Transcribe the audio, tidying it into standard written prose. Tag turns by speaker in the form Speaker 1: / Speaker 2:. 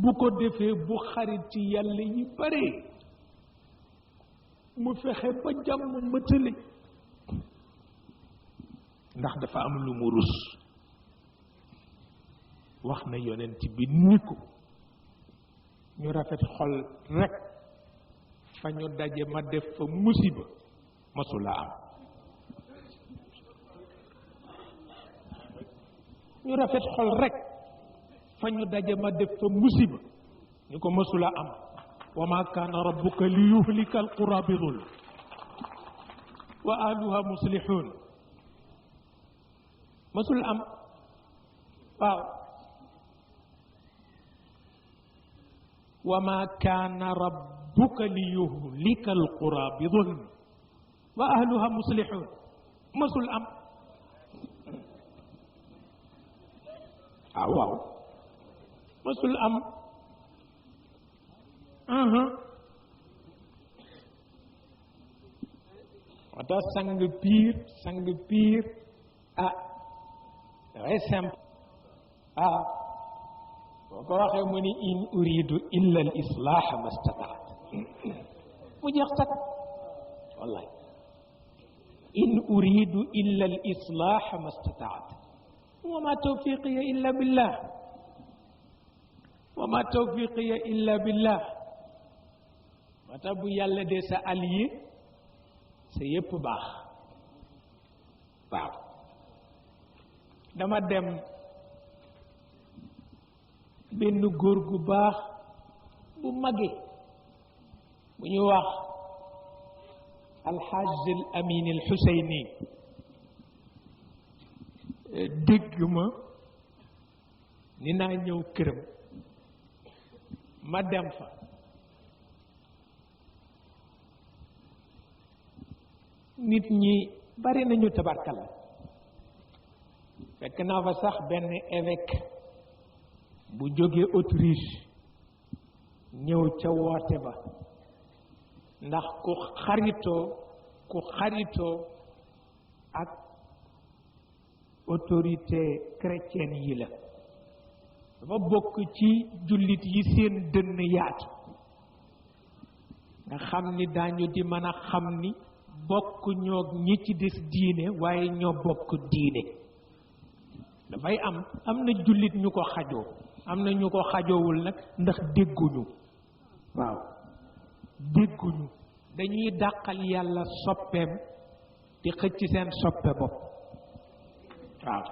Speaker 1: bu ko defee bu xariti yàlla yi bare mu fexe ba jàmm mëtale ndax dafa am lu mu rus wax na yonent bi ni ko ñu rafet xol rek fa ñu daje ma def fa musiba masula am ñu rafet xol rek fa ñu daje ma def fa musiba ñu ko masula am wa ma kaana rabbuka li yuhlika alqura bi zulm wa ahluha muslihun masul am waaw wa ma kaana rabbuka li yuhlika alqura bi zulm wa ahluha muslihun masul am waaw masul am wata sang piir dafay simple boo ko waxee mu ni in uridu illa al islaaha ma stataat mu jeex tak wallahi in uridu illa al islaaha ma stataat wa ma tawfiqiya illa billah wa ma tawfiqiya illa billah wata bu yàlla dee sa allié sa yépp baax waaw dama dem benn góor gu baax bu mage bu ñu wax alxaaj al amin al xuseyni dégg ma ni naa ñëw këram ma dem fa nit ñi bari nañu tabarkal fekk naa fa sax benn évêque bu jógee Autriche ñëw ca woote ba ndax ku xaritoo ak autorité chrétienne yi la dafa bokk ci jullit yi seen dënn yaatu nga xam ni daañu di mën a xam ni bokk ñoo ñi ci des diine waaye ñoo bokk diine dafay am na jullit ñu ko xajoo am na ñu ko xajoowul nag ndax dégguñu waaw dégguñu dañuy dàqal yàlla soppeem di xëcc seen soppe bopp waaw